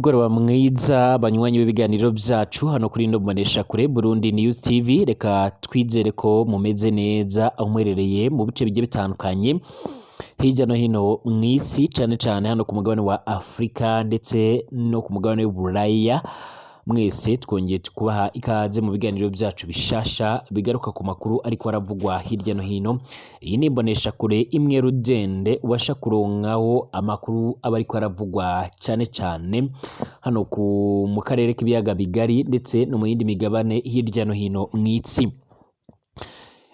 Umugoroba mwiza, banywanyi b'ibiganiro vyacu hano kuri ino mboneshakure Burundi News TV. Reka twizere ko mumeze neza aho muherereye mu bice bigiye bitandukanye hirya no hino mw'isi, cane cane hano ku mugabane wa Afrika ndetse no ku mugabane w'Uburaya. Mwese twongeye kubaha ikaze mu biganiro vyacu bishasha bigaruka ku makuru ariko aravugwa hirya no hino. Iyi ni imboneshakure imwe rudende ubasha kuronkaho amakuru aba ariko aravugwa cane cane hano mu karere k'ibiyaga bigari ndetse no mu yindi migabane hirya no hino mw'isi.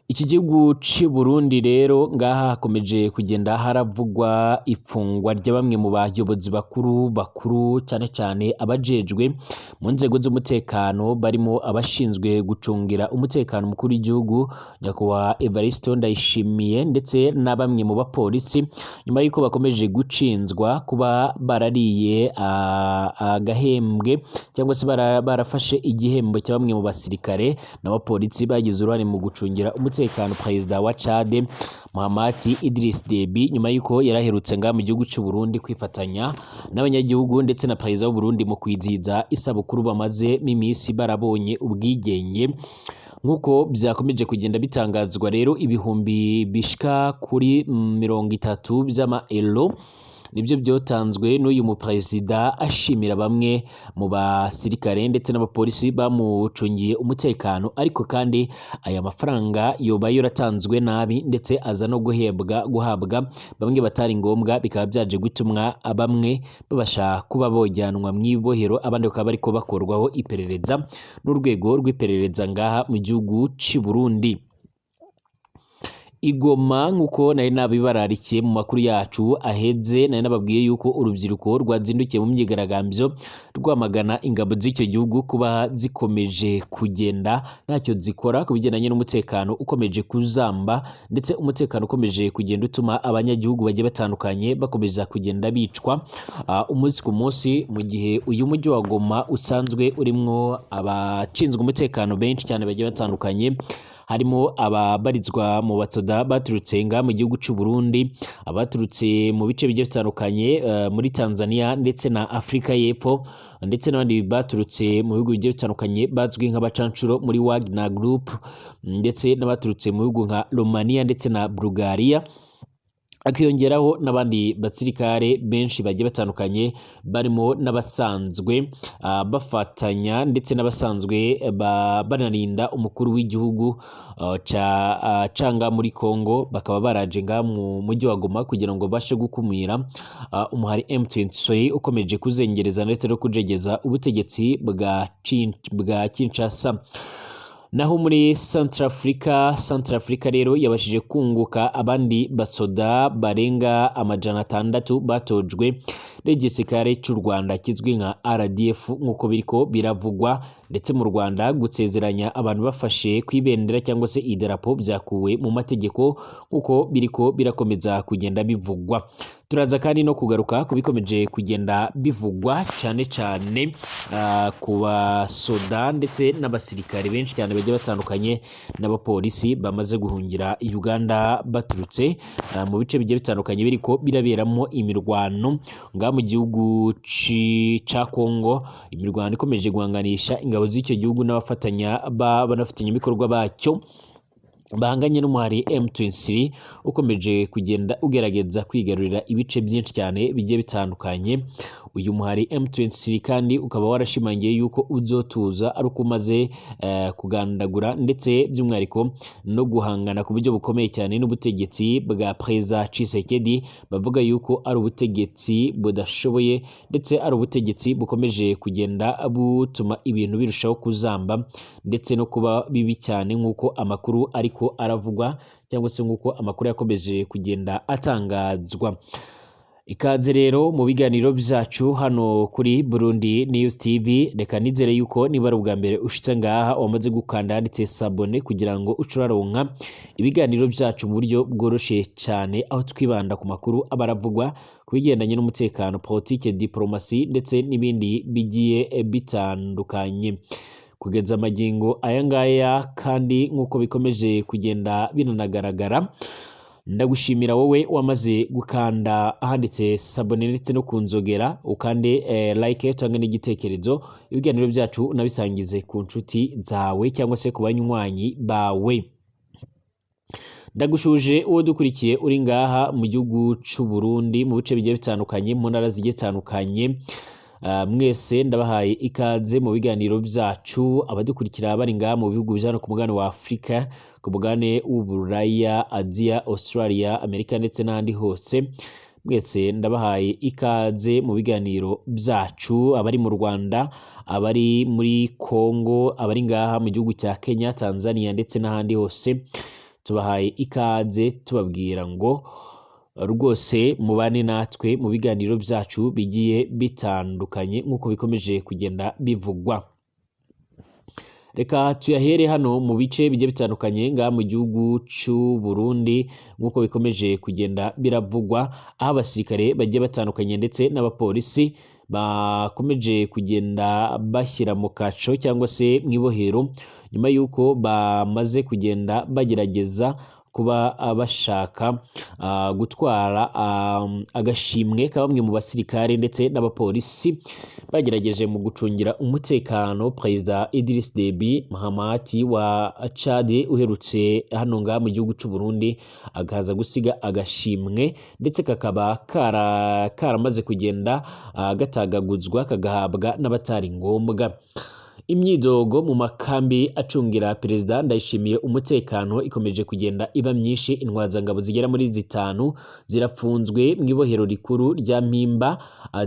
Iki gihugu c'i Burundi rero, ngaha hakomeje kugenda haravugwa ifungwa rya bamwe mu bayobozi bakuru bakuru, cane cane abajejwe mu nzego z'umutekano, barimo abashinzwe gucungira umutekano mukuru w'igihugu, nyakubahwa Evariste Ndayishimiye, ndetse na bamwe mu bapolisi, nyuma y'uko bakomeje gucinzwa kuba barariye agahembwe cyangwa se barafashe igihembo cya bamwe mu basirikare n'abapolisi bagize uruhare mu gucungira umutekano perezida wa Chad, Mahamat Idriss Deby, nyuma y'uko yaraherutse ngaha mu gihugu c'u Burundi kwifatanya n'abanyagihugu ndetse na perezida w'u Burundi mu kwizihiza isabukuru bamaze iminsi barabonye ubwigenge. Nk'uko vyakomeje kugenda bitangazwa rero, ibihumbi bishika kuri 30 vy'ama euro nibyo byotanzwe n'uyu muperezida ashimira bamwe mu basirikare ndetse n'abapolisi bamucungiye umutekano. Ariko kandi aya mafaranga yoba yaratanzwe nabi, ndetse aza no guhabwa bamwe batari ngombwa, bikaba byaje gutumwa bamwe babasha kuba bojyanwa mw'ibohero, abandi bakaba bariko bakorwaho iperereza n'urwego rw'iperereza ngaha mu gihugu c'i Burundi. Igoma, nk'uko nari nabibararikiye mu makuru yacu aheze, nari nababwiye yuko urubyiruko rwazindukiye mu myigaragambyo rwamagana ingabo z'icyo gihugu kuba zikomeje kugenda ntacyo zikora ku bigendanye n'umutekano ukomeje kuzamba, ndetse umutekano ukomeje kugenda utuma abanyagihugu bagiye batandukanye bakomeza kugenda bicwa umunsi ku munsi, mu gihe uyu mujyi wa Goma usanzwe urimwo abashinzwe umutekano benshi cyane bagiye batandukanye, harimo ababarizwa mu basoda baturutse nga mu gihugu c'u Burundi, abaturutse mu bice bigiye bitandukanye muri Tanzania ndetse na Afrika y'Epfo, ndetse n'abandi baturutse mu bihugu bigiye bitandukanye bazwi nk'abacancuro muri Wagner Group, ndetse n'abaturutse mu bihugu nka Romania ndetse na Bulgaria, akiyongeraho n'abandi basirikare benshi bagiye batandukanye, barimo n'abasanzwe bafatanya ndetse n'abasanzwe banarinda umukuru w'igihugu ca canga muri Congo, bakaba baraje nga mu mujyi wa Goma kugira ngo bashe gukumira umuhari M23 ukomeje kuzengereza ndetse no kujegeza ubutegetsi bwa Kinshasa. Naho muri Centrafrica, Centrafrica rero yabashije kunguka abandi basoda barenga 600 batojwe n'igisirikare cy'u Rwanda kizwi nka RDF, nk'uko biriko biravugwa. Ndetse mu Rwanda, gusezeranya abantu bafashe ku ibendera cyangwa se idarapo byakuwe mu mategeko, nk'uko biriko birakomeza kugenda bivugwa. Turaza kandi no kugaruka ku bikomeje kugenda bivugwa cyane cyane ku basoda ndetse n'abasirikare benshi cyane bagiye batandukanye n'abapolisi bamaze guhungira Uganda baturutse mu bice bigiye bitandukanye biriko biraberamo imirwano ngaha mu gihugu ca Congo, imirwano ikomeje guhanganisha ingabo z'icyo gihugu n'abafatanya b'abafatanyabikorwa bacyo bahanganye n'umuhari M23 ukomeje kugenda ugerageza kwigarurira ibice byinshi cyane bigiye bitandukanye. Uyu muhari M23 kandi ukaba warashimangiye yuko uzotuza ari uko umaze kugandagura, ndetse by'umwihariko no guhangana ku buryo bukomeye cyane n'ubutegetsi bwa Perezida Tshisekedi, bavuga yuko ari ubutegetsi budashoboye, ndetse ari ubutegetsi bukomeje kugenda butuma ibintu birushaho kuzamba ndetse no kuba bibi cyane, nk'uko amakuru ariko aravugwa cyangwa se nk'uko amakuru yakomeje kugenda atangazwa. Ikaze rero mu biganiro byacu hano kuri Burundi News TV. Reka nizere yuko niba ari ubwa mbere ushitse ngaha, wamaze gukanda handitse s'abonner kugira ngo uce uraronka ibiganiro byacu mu buryo bworoshe cyane, aho twibanda ku makuru aba aravugwa ku bigendanye n'umutekano, politike, diplomasi ndetse n'ibindi bigiye bitandukanye. Kugeza amagingo aya ngaya kandi, nk'uko bikomeje kugenda binanagaragara. Ndagushimira wowe wamaze gukanda ahanditse s'abonner ndetse no kunzogera, ukande like, utange n'igitekerezo. Ibiganiro byacu unabisangize ku nshuti zawe cyangwa se ku banywanyi bawe. Ndagushuje uwo dukurikiye uri ngaha mu gihugu c'u Burundi, mu bice bigiye bitandukanye, mu ntara zigiye zitandukanye. Mwese ndabahaye ikaze mu biganiro byacu. Abadukurikira bari ngaha mu bihugu bya hano ku mugabane wa Afurika, ku mugabane w'Uburaya, Aziya, Australia, Amerika ndetse n'ahandi hose, mwese ndabahaye ikaze mu biganiro byacu. Abari mu Rwanda, abari muri Congo, abari ngaha mu gihugu cya Kenya, Tanzania ndetse n'ahandi hose, tubahaye ikaze, tubabwira ngo rwose mubane natwe mu biganiro byacu bigiye bitandukanye nk'uko bikomeje kugenda bivugwa. Reka tuyahere hano mu bice bigiye bitandukanye ngaha mu gihugu c'u Burundi, nk'uko bikomeje kugenda biravugwa, aho abasirikare bagiye batandukanye ndetse n'abapolisi bakomeje kugenda bashyira mu kaco cyangwa se mu ibohero, nyuma y'uko bamaze kugenda bagerageza kuba bashaka gutwara agashimwe ka bamwe mu basirikare ndetse n'abapolisi bagerageje mu gucungira umutekano Perezida Idriss Deby Mahamat wa Chad, uherutse hano ngaha mu gihugu c'u Burundi, akaza gusiga agashimwe, ndetse kakaba karamaze kugenda gatagaguzwa, kagahabwa n'abatari ngombwa. Imyidogo mu makambi acungira Perezida Ndayishimiye umutekano ikomeje kugenda iba myinshi. Intwazangabo zigera muri zitanu zirapfunzwe mu ibohero rikuru rya Mpimba,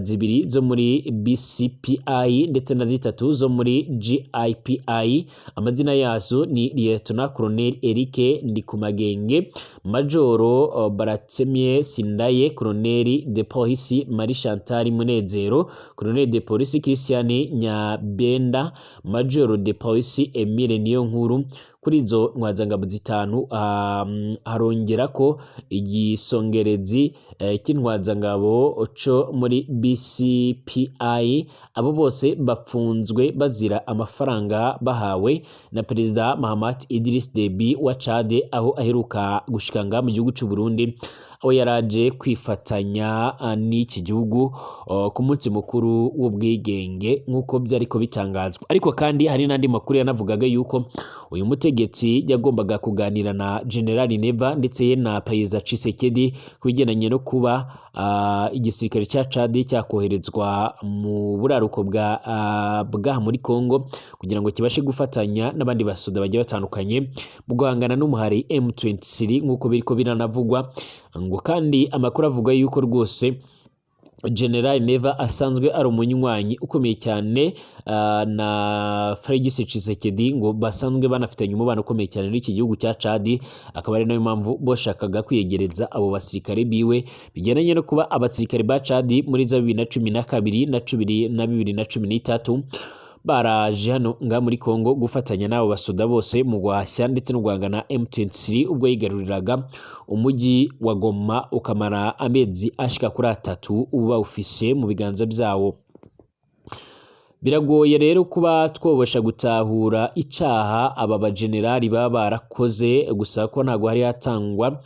zibiri zo muri BCPI ndetse na zitatu zo muri GIPI. Amazina yazo ni Lieutenant Colonel Eric Ndikumagenge, Majoro Baratsemye Sindaye, Colonel de Police Marie Chantal Munezero, Colonel de Police Christian Nyabenda, Major de Police Emile Niyonkuru. Kuri izo ntwazangabo zitanu harongera ko igisongerezi cy'intwazangabo co muri BCPI. Abo bose bapfunzwe bazira amafaranga bahawe na Perezida Mahamat Idriss Deby wa Chad, aho aheruka gushika ngaha mu gihugu c'u Burundi, aho yaraje kwifatanya n'iki gihugu ku munsi mukuru w'ubwigenge, nk'uko byariko bitangazwa. Ariko kandi hari n'andi makuru yanavugaga yuko uyu mutegetsi yagombaga kuganira na General Neva ndetse na Perezida Tshisekedi ku bigendanye no kuba igisirikare cya Chad cyakoherezwa mu buraruko bwa bwaha muri Congo, kugira ngo kibashe gufatanya n'abandi basoda bagiye batandukanye mu guhangana n'umuhari M23, nk'uko biriko biranavugwa. Ngo kandi amakuru avuga yuko rwose General Neva asanzwe ari umunywanyi ukomeye cyane na Felix Tshisekedi, ngo basanzwe banafitanye umubano ukomeye cyane n'iki gihugu cya Chad, akaba ari nayo mpamvu boshakaga kwiyegereza abo basirikare biwe, bigendanye no kuba abasirikare ba Chad muri za 2012 na cumi na 2013 baraje hano nga muri Congo gufatanya n'abo basoda bose mu guhashya ndetse no guhangana M23, ubwo yigaruriraga umujyi wa Goma, ukamara amezi ashika kuri 3 ubu bawufise mu biganza byawo. Biragoye rero kuba twobosha gutahura icaha aba bajenerali baba barakoze, gusa ko ntabwo hari hatangwa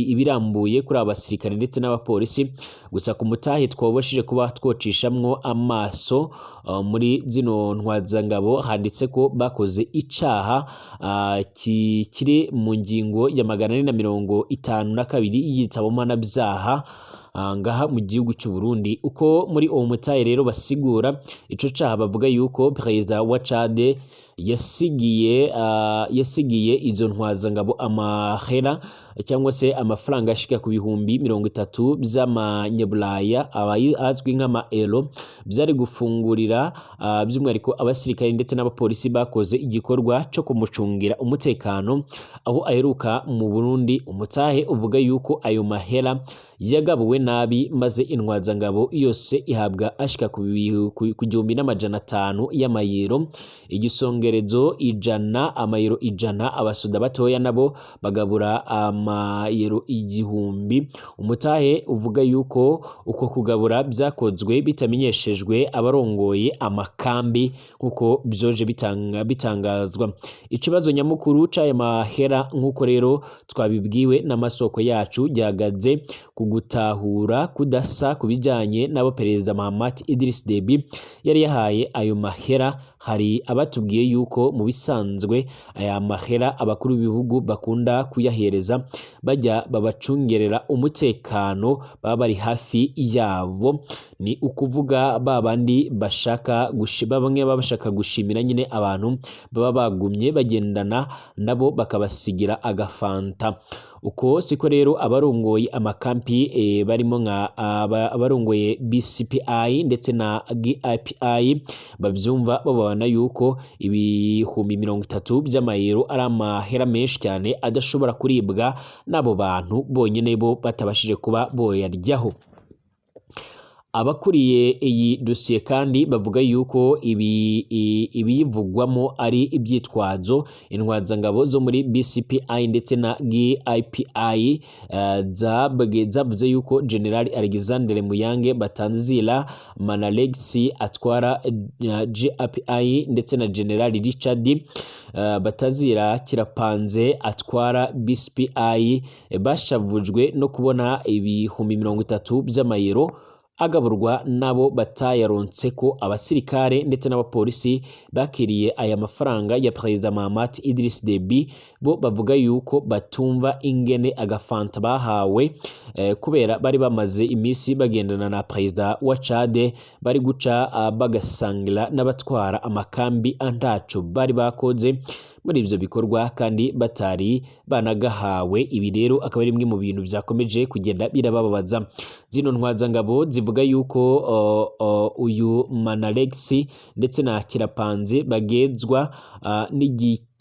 ibirambuye kuri aba basirikare ndetse n'abapolisi. Gusa ku mutahe twoboshije kuba twocishamwo amaso muri zino ntwazangabo, handitse ko bakoze icaha kiri mu ngingo ya 452 y'igitabo mpanabyaha ngaha mu gihugu cy'u Burundi. Uko muri uwo mutahe rero basigura ico caha, bavuga yuko perezida wa Chad yasigiye izo ntwazangabo amahera cyangwa se amafaranga ashika ku 30,000 by'amanyabulaya azwi nk'ama euro, byari gufungurira by'umwihariko abasirikare ndetse n'abapolisi bakoze igikorwa cyo kumucungira umutekano aho aheruka mu Burundi. Umutahe uvuga yuko ayo mahera yagabuwe nabi, maze intwazangabo yose ihabwa ashika ku 1,500 y'amayero. Igisongerezi Inyongerezo 100, amayero 100, abasoda batoya nabo bagabura amayero 1000. Umutahe uvuga yuko uko kugabura vyakozwe bitamenyeshejwe abarongoye amakambi, nkuko vyoje bitangazwa. Ikibazo nyamukuru c'aya mahera, nkuko rero twabibwiwe n'amasoko yacu, gihagaze ku gutahura kudasa ku bijanye n'abo Perezida Mahamat Idriss Deby yari yahaye ayo mahera. Hari abatubwiye yuko mu bisanzwe aya mahera abakuru b'ibihugu bakunda kuyahereza bajya babacungerera umutekano, baba bari hafi yabo, ni ukuvuga ba bandi bashaka, bamwe baba bashaka gushimira nyine abantu baba bagumye bagendana nabo, bakabasigira agafanta. Uko siko rero abarongoye amakampi barimo nka abarongoye BCPI ndetse na GIPI bavyumva, babona yuko 30,000 by'amayero ari amahera menshi cyane adashobora kuribwa n'abo bantu bonyene, bo batabashije kuba boyaryaho. Abakuriye iyi dosiye kandi bavuga yuko ibiyivugwamo ari ibyitwazo. Intwazangabo zo muri BCPI ndetse na GIPI zavuze yuko General Alexandre Muyange Batanzila Manalexi atwara GIPI ndetse na General Richard Batazira Kirapanze atwara BCPI bashavujwe no kubona 30,000 by'amayero agaburwa nabo batayaronse, ko abasirikare ndetse n'abapolisi bakiriye aya mafaranga ya Perezida Mahamat Idriss Deby bo bavuga yuko batumva ingene agafanta bahawe kubera bari bamaze iminsi bagendana na Perezida wa Chad, bari guca bagasangira n'abatwara amakambi antaco bari bakoze muri ivyo bikorwa kandi batari banagahawe. Ibi rero akaba ari bimwe mu bintu vyakomeje kugenda birabababaza. Zino ntwazangabo zivuga yuko uyu Manalex ndetse na Kirapanze bagezwa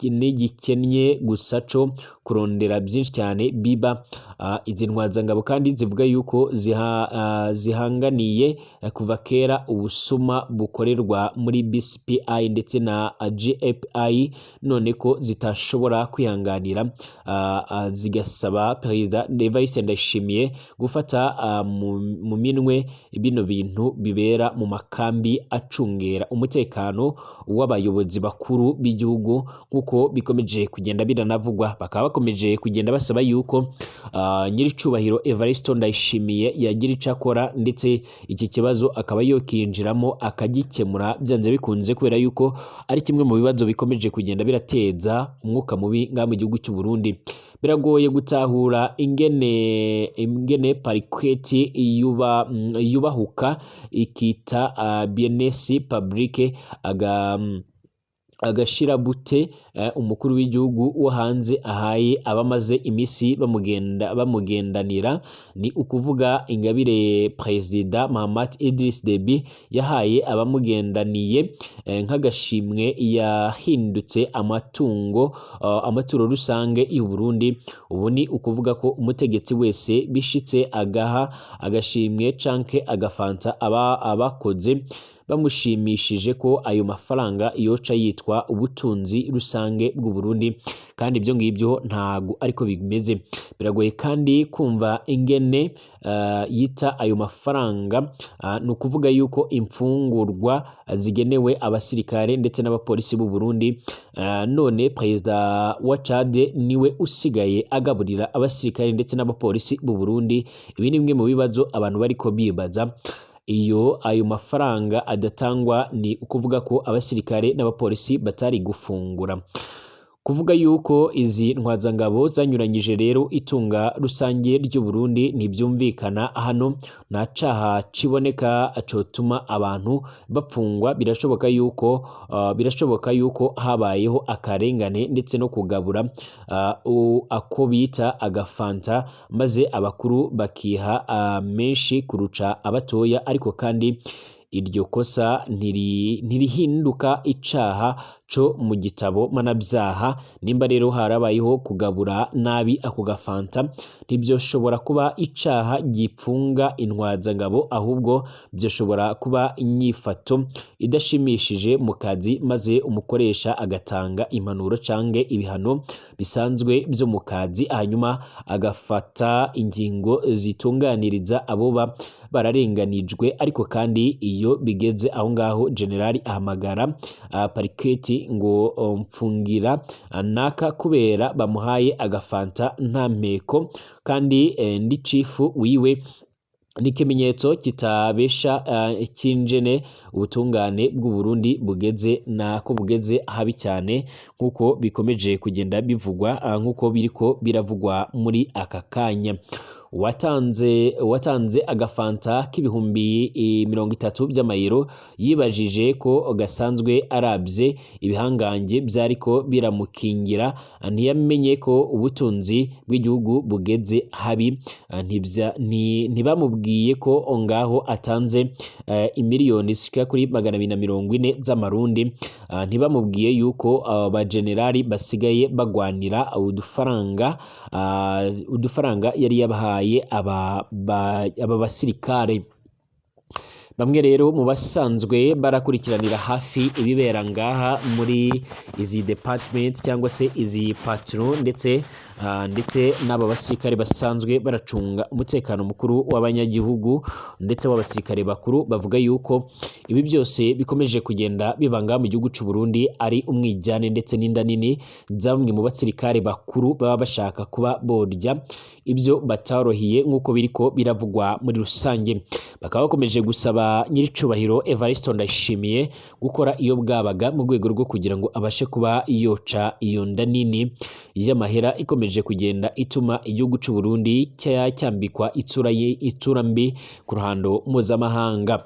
n'igikennye gusa co kurondera byinshi cyane biba. Izi ntwazangabo kandi zivuga yuko zihanganiye kuva kera ubusuma bukorerwa muri BCPI ndetse na GFI, none ko zitashobora kwihanganira, zigasaba Perezida Evariste Ndayishimiye gufata mu minwe bino bintu bibera mu makambi acungera umutekano w'abayobozi bakuru b'igihugu, nk'uko bikomeje kugenda biranavugwa. Bakaba bakomeje kugenda basaba yuko nyiricubahiro Evariste Ndayishimiye yagira ico akora, ndetse iki kibazo akaba yokinjiramo akagikemura byanze bikunze, kubera yuko ari kimwe mu bibazo bikomeje kugenda birateza umwuka mubi ngaha mu gihugu cy'u Burundi. Biragoye gutahura ingene parquet yubahuka ikita biens publics aga agashirabute umukuru w'igihugu wo hanze ahaye abamaze imisi bamugendanira, ni ukuvuga ingabire Perezida Mahamat Idriss Deby yahaye abamugendaniye nk'agashimwe yahindutse amatungo amaturo rusange y'u Burundi. Ubu ni ukuvuga ko umutegetsi wese bishitse agaha agashimwe canke agafanta aba abakoze bamushimishije, ko ayo mafaranga yoca yitwa ubutunzi rusange bw'u Burundi, kandi ibyo ngibyo ntago ariko bimeze. Biragoye kandi kumva ingene yita ayo mafaranga, ni ukuvuga yuko imfungurwa zigenewe abasirikare ndetse n'abapolisi b'u Burundi, none Perezida wa Chad niwe usigaye agaburira abasirikare ndetse n'abapolisi b'u Burundi. Ibi ni bimwe mu bibazo abantu bariko bibaza. Iyo ayo mafaranga adatangwa, ni ukuvuga ko abasirikare n'abapolisi batari gufungura. Kuvuga yuko izi ntwazangabo zanyuranyije rero itunga rusange ry'u Burundi ntibyumvikana. Hano nta caha kiboneka cotuma abantu bapfungwa. Birashoboka yuko habayeho akarengane ndetse no kugabura ako bita agafanta, maze abakuru bakiha menshi kuruca abatoya. Ariko kandi Iryo kosa ntirihinduka icaha co mu gitabo mpanavyaha. Nimba rero harabayeho kugabura nabi ako gafanta, ntibyoshobora kuba icaha gipfunga intwazangabo, ahubwo byoshobora kuba inyifato idashimishije mu kazi, maze umukoresha agatanga impanuro canke ibihano bisanzwe vyo mu kazi, hanyuma agafata ingingo zitunganiriza aboba bararenganijwe. Ariko kandi iyo bigeze aho ngaho, generali ahamagara pariketi ngo mfungira naka kubera bamuhaye agafanta nta mpeko kandi ndi cifu wiwe, ni ikimenyetso kitabesha c'ingene ubutungane bw'u Burundi bugeze nako bugeze habi cyane, nk'uko bikomeje kugenda bivugwa, nk'uko biriko biravugwa muri aka kanya. Watanze agafanta k'ibihumbi 30 by'amayero yibajije ko gasanzwe arabye ibihangange byariko biramukingira, ntiyamenye ko ubutunzi bw'igihugu bugeze habi. Ntibamubwiye ko ngaho atanze imiliyoni zishika kuri 240 z'amarundi. Ntibamubwiye yuko abajenerali basigaye bagwanira udufaranga yari yabahaye aba basirikare. Bamwe rero mu basanzwe barakurikiranira hafi ibibera ngaha muri izi department cyangwa se izi patron, ndetse n'aba basirikare basanzwe baracunga umutekano mukuru w'abanyagihugu ndetse w'abasirikare bakuru, bavuga yuko ibi byose bikomeje kugenda biba ngaha mu gihugu c'u Burundi ari umwijyane ndetse n'inda nini za bamwe mu basirikare bakuru baba bashaka kuba borya ibyo batorohiye, nk'uko biriko biravugwa muri rusange. Bakaba bakomeje gusaba nyiricubahiro Evariste Ndayishimiye gukora iyo bwabaga mu rwego rwo kugira ngo abashe kuba yoca iyo nda nini y'amahera ikomeje kugenda ituma igihugu c'u Burundi cyambikwa itsura ye itsura mbi ku ruhando mpuzamahanga.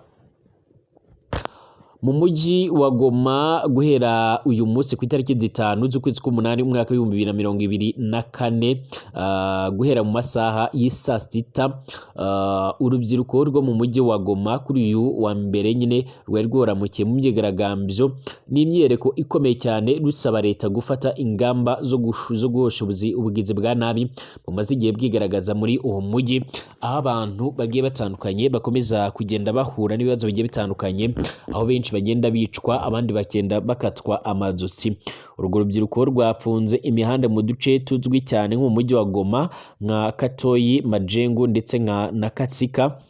Mu mujyi wa Goma, guhera uyu munsi ku itariki 5 z'ukwezi k'umunani umwaka w'2024, guhera mu masaha y'isaa sita, urubyiruko rwo mu mujyi wa Goma kuri uyu wa mbere nyine rwari rworamukiye mu myigaragambyo n'imyiyereko ikomeye cyane, rusaba leta gufata ingamba zo guhosha ubugizi bwa nabi bumaze igihe bwigaragaza muri uwo mujyi, aho abantu bagiye batandukanye bakomeza kugenda bahura n'ibibazo bigiye bitandukanye, aho benshi bagenda bicwa, abandi bagenda bakatwa amazosi. Urwo rubyiruko rwafunze imihanda mu duce tuzwi cyane nko mu mujyi wa Goma nka Katoyi, Majengo ndetse nka na Katsika,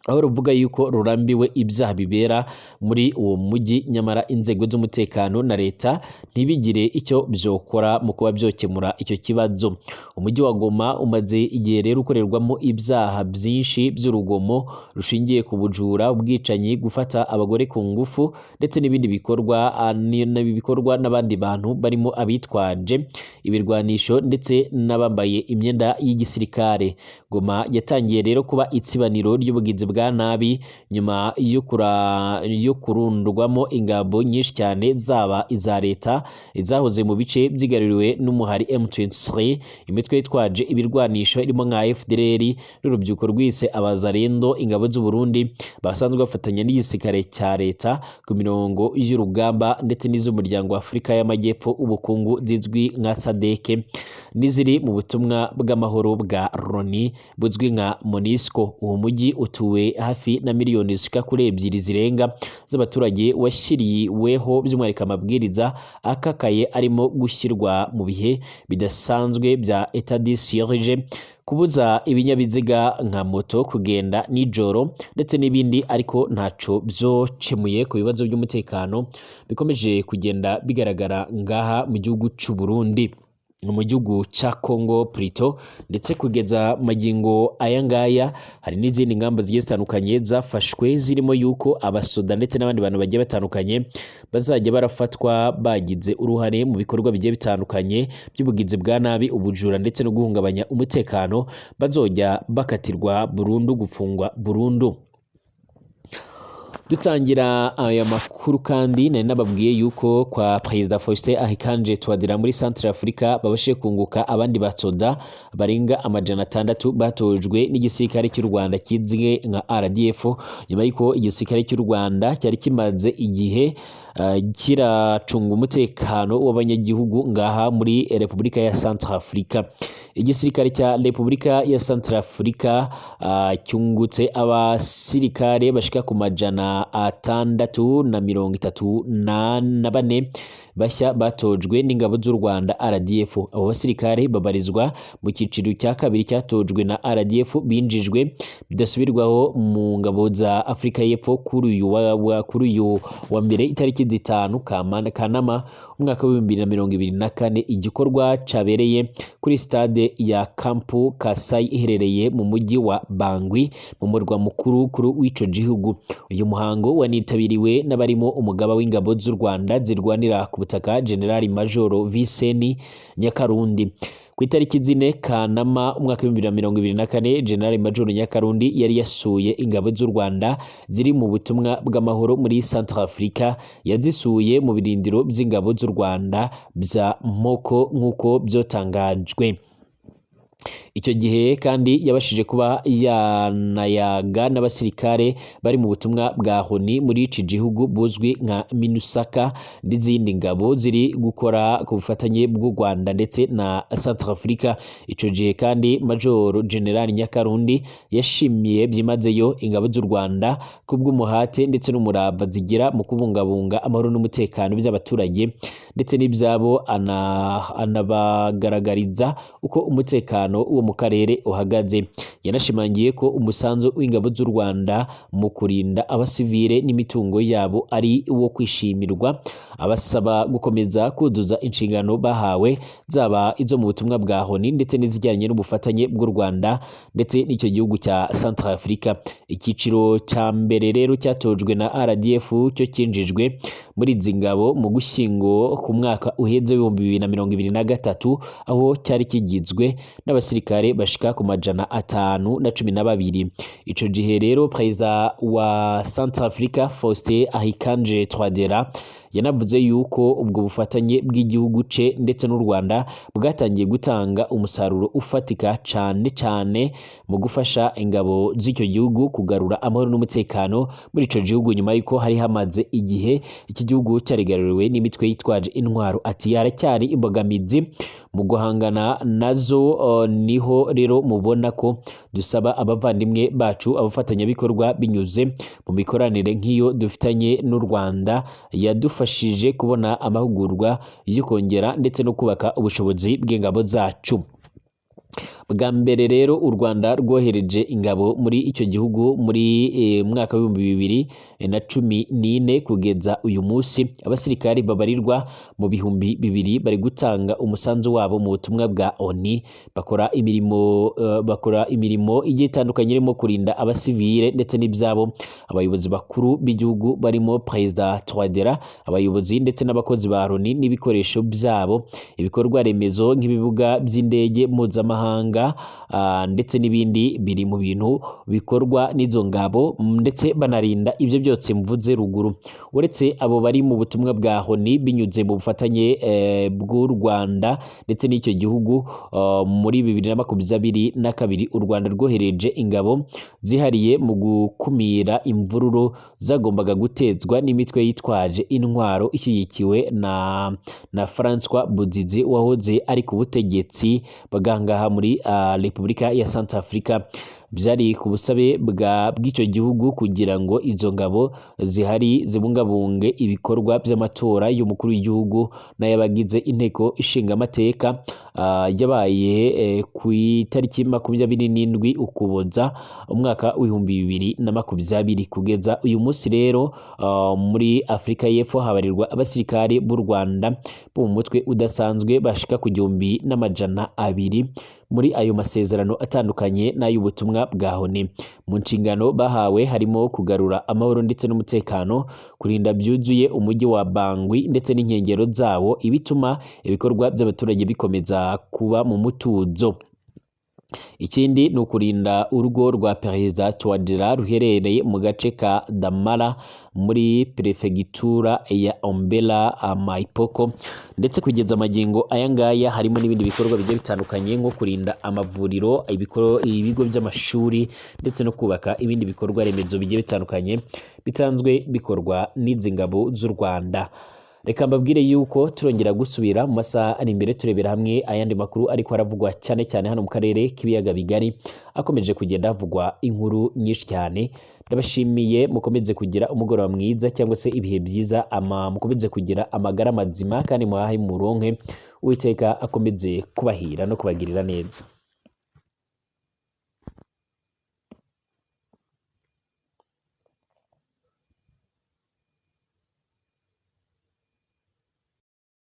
aho ruvuga yuko rurambiwe ibyaha bibera muri uwo mujyi, nyamara inzego z'umutekano na leta ntibigire icyo byokora mu kuba byokemura icyo kibazo. Umujyi wa Goma umaze igihe rero ukorerwamo ibyaha byinshi by'urugomo rushingiye ku bujura, ubwicanyi, gufata abagore ku ngufu ndetse n'ibindi bikorwa bikorwa n'abandi bantu barimo abitwaje ibirwanisho ndetse n'abambaye imyenda y'igisirikare. Goma yatangiye rero kuba itsibaniro ry'ubugizi bwa nabi nyuma yo kurundwamo ingabo nyinshi cyane, zaba iza leta, izahoze mu bice byigaruriwe n'umuhari M23, imitwe yitwaje ibirwanisho irimo nka FDLR n'urubyiruko rwise Abazarendo, ingabo z'u Burundi basanzwe bafatanya n'igisirikare cya leta ku mirongo y'urugamba, ndetse n'iz'umuryango wa Afurika y'Amajyepfo ubukungu zizwi nka SADC, n'iziri mu butumwa bw'amahoro bwa Loni buzwi nka MONUSCO. Uwo mujyi utuwe hafi na miliyoni zishika kuri 2 zirenga z'abaturage, washyiriweho by'umwihariko amabwiriza akakaye arimo gushyirwa mu bihe bidasanzwe bya état de siège, kubuza ibinyabiziga nka moto kugenda nijoro ndetse n'ibindi, ariko ntaco byokemuye ku bibazo by'umutekano bikomeje kugenda bigaragara ngaha mu gihugu c'u Burundi, mu gihugu cya Congo plutôt. Ndetse kugeza magingo aya ngaya hari n'izindi ngamba zigiye zitandukanye zafashwe, zirimo yuko abasoda ndetse n'abandi bantu bagiye batandukanye bazajya barafatwa bagize uruhare mu bikorwa bigiye bitandukanye by'ubugizi bwa nabi, ubujura ndetse no guhungabanya umutekano, bazojya bakatirwa burundu, gufungwa burundu. Dutangira aya makuru kandi nari nababwiye yuko kwa Perezida Faustin Archange Touadera muri Centre Africa babashije kunguka abandi basoda barenga 600 batojwe n'igisirikare cy'u Rwanda kizwi nka RDF, nyuma y'uko igisirikare cy'u Rwanda cyari kimaze igihe kiracunga umutekano w'abanyagihugu ngaha muri Repubulika ya Centre Africa. Igisirikare cya Repubulika ya Centre Africa cyungutse abasirikare bashika ku 634 bashya batojwe n'ingabo z'u Rwanda RDF. Abo basirikare babarizwa mu cyiciro cya kabiri cyatojwe na RDF, binjijwe bidasubirwaho mu ngabo za Afurika y'Epfo kuri uyu wa mbere itariki 5 Kanama umwaka wa 2024, igikorwa cabereye kuri stade ya Camp Kasai iherereye mu mujyi wa Bangui mu murwa mukuru kuri w'ico gihugu. Uyu muhango wanitabiriwe n'abarimo umugaba w'ingabo z'u Rwanda zirwanira ku butaka General Major Vincent Nyakarundi. Ku itariki 4 Kanama umwaka wa 2024, General Major Nyakarundi yari yasuye ingabo z'u Rwanda ziri mu butumwa bw'amahoro muri Centre Africa. Yazisuye mu birindiro by'ingabo z'u Rwanda bya Moko nk'uko byotangajwe. Icyo gihe kandi yabashije kuba yanayaga n'abasirikare bari mu butumwa bwa Loni muri iki gihugu buzwi nka MINUSCA n'izindi ngabo ziri gukora ku bufatanye bw'u Rwanda ndetse na Centre Africa. Icyo gihe kandi Major General Nyakarundi yashimiye byimazeyo ingabo z'u Rwanda kubw'umuhate ndetse n'umurava zigira mu kubungabunga amahoro n'umutekano by'abaturage ndetse n'ibyabo, anabagaragariza uko umutekano wo mu karere uhagaze. Yanashimangiye ko umusanzu w'ingabo z'u Rwanda mu kurinda abasivile n'imitungo yabo ari uwo kwishimirwa, abasaba gukomeza kuzuza inshingano bahawe, zaba izo mu butumwa bwa Loni ndetse n'izijyanye n'ubufatanye bw'u Rwanda ndetse n'icyo gihugu cya Centre Africa. Icyiciro cya mbere rero cyatojwe na RDF cyo cyinjijwe muri izi ngabo mu Gushyingo ku mwaka uheze 2023, aho cyari kigizwe n'abasirikare bashika ku 512. Ico gihe rero Perezida wa Centre Africa Faustin Archange Touadera yanavuze yuko ubwo bufatanye bw'igihugu ce ndetse n'u Rwanda bwatangiye gutanga umusaruro ufatika, cane cane mu gufasha ingabo z'icyo gihugu kugarura amahoro n'umutekano muri ico gihugu, nyuma yuko hari hamaze igihe iki gihugu cyarigaruriwe n'imitwe yitwaje intwaro. Ati haracyari imbogamizi mu guhangana nazo, niho rero mubona ko dusaba abavandimwe bacu abafatanyabikorwa binyuze mu mikoranire nk'iyo dufitanye n'u Rwanda yadufashije kubona amahugurwa yo kongera ndetse no kubaka ubushobozi bw'ingabo zacu. Bwa mbere rero u Rwanda rwohereje ingabo muri icyo gihugu muri mwaka wa 2014. Kugeza uyu munsi abasirikari babarirwa mu 2000 bari gutanga umusanzu wabo mu butumwa bwa ONU, bakora imirimo igiye itandukanye irimo kurinda abasivile ndetse n'ibyabo. Abayobozi bakuru b'igihugu barimo Perezida Touadera, abayobozi ndetse n'abakozi ba Loni n'ibikoresho byabo, ibikorwa remezo nk'ibibuga by'indege mpuzamahanga ndetse n'ibindi biri mu bintu bikorwa n'izo ngabo, ndetse banarinda ibyo byose mvuze ruguru. Uretse abo bari mu butumwa bwa Loni binyuze mu bufatanye bw'u Rwanda ndetse n'icyo gihugu, muri 2022 u Rwanda rwohereje ingabo zihariye mu gukumira imvururu zagombaga gutezwa n'imitwe yitwaje intwaro ishyigikiwe na François Bozize wahoze ari ku butegetsi bwangaha muri Repubulika ya Centre Africa. Byari ku busabe bw'icyo gihugu kugira ngo izo ngabo zihari zibungabunge ibikorwa by'amatora y'umukuru w'igihugu n'ay'abagize inteko ishinga amateka yabaye ku itariki 27 Ukuboza umwaka wa 2020. Kugeza uyu munsi rero muri Afurika y'Epfo habarirwa abasirikare b'u Rwanda bo mu mutwe udasanzwe bashika ku 1200 muri ayo masezerano atandukanye n'ay'ubutumwa bwa Loni. Mu nshingano bahawe harimo kugarura amahoro ndetse n'umutekano, kurinda byuzuye umujyi wa Bangui ndetse n'inkengero zawo, ibituma ibikorwa by'abaturage bikomeza kuba mu mutuzo. Ikindi ni ukurinda urugo rwa Perezida Touadera ruherereye mu gace ka Damara muri perefegitura ya Ombela Maipoko. Ndetse kugeza amagingo aya ngaya harimo n'ibindi bikorwa bigiye bitandukanye nko kurinda amavuriro, ibigo by'amashuri ndetse no kubaka ibindi bikorwa remezo bigiye bitandukanye bisanzwe bikorwa n'izi ngabo z'u Rwanda. Reka mbabwire yuko turongera gusubira mu masaha ari imbere, turebera hamwe ayandi makuru ariko aravugwa cyane cyane hano mu karere k'ibiyaga bigari, akomeje kugenda havugwa inkuru nyinshi cyane. Ndabashimiye, mukomeze kugira umugoroba mwiza cyangwa se ibihe byiza, mukomeze kugira amagara mazima kandi muhahe muronke. Uwiteka akomeze kubahira no kubagirira neza.